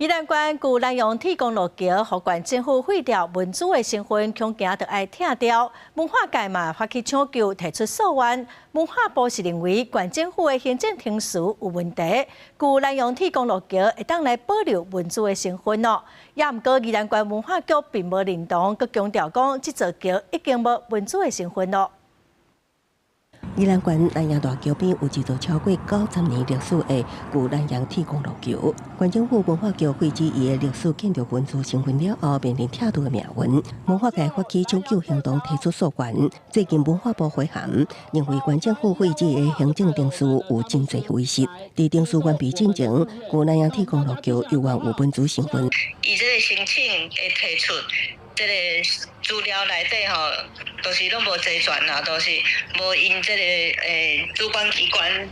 宜蘭縣舊南陽鐵公路橋，予縣政府廢掉文資的身份，恐驚著愛拆掉。文化界嘛發起搶救，提出訴願。文化部是認為縣政府的行政程序有問題，舊南陽鐵公路橋會當來保留文資的身份哦。也毋過宜蘭縣文化局並無認同，閣強調講，這座橋已經無文資的身份咯。宜蘭縣南陽大橋邊有一座超過90年歷史的舊南陽鐵公路橋。縣政府文化局廢止伊的歷史建築文資身份了後，面臨拆除的命運。文化界發起搶救行動，提出訴願。最近文化部回函，認為縣政府廢止的行政程序有真濟違失。佇程序完備進前，舊南陽鐵公路橋猶原有文資身份。伊這個申請的提出，這個資料內底吼，都是攏無齊全啦，都是無𪜶這個主管機關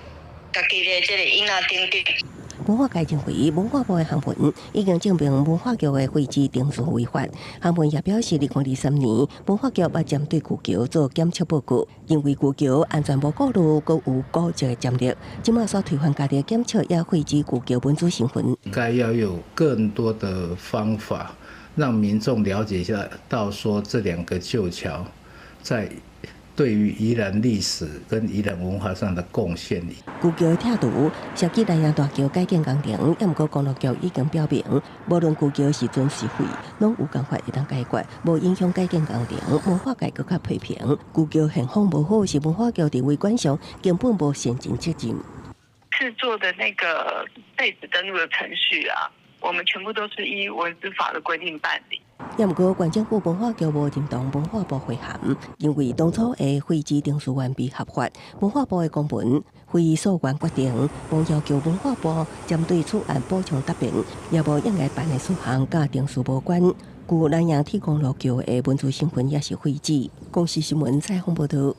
家己的這個印仔等等。文化界認為，文化部的函文已經證明文化局的廢止程序違法。函文也表示，2023年文化局捌針對舊橋做檢測報告，認為舊橋安全無顧慮，閣有古蹟的潛力。這馬煞推翻家己的檢測，也廢止舊橋文資身份。應該要有更多的方法，讓民眾了解一下，到說這兩個舊橋在對於宜蘭歷史跟宜蘭文化上的貢獻。舊橋拆除涉及南陽大橋改建工程，毋過公路局已經表明，無論舊橋是存是廢，攏有辦法會當解決，無影響改建工程。文化界閣較批評，舊橋現況無好，是文化局佇維管上根本無善盡責任。制作的那個廢止登錄的程序啊，我們全部都是依文資法的規定辦理。也毋過，縣政府文化局無認同文化部回函，認為當初的廢止程序完備合法。文化部的公文非訴願決定，無要求文化部針對此案補充答辯，也無應該辦的事項佮程序無關。舊南陽鐵公路橋的文資身份也是廢止。公視新聞採訪報導。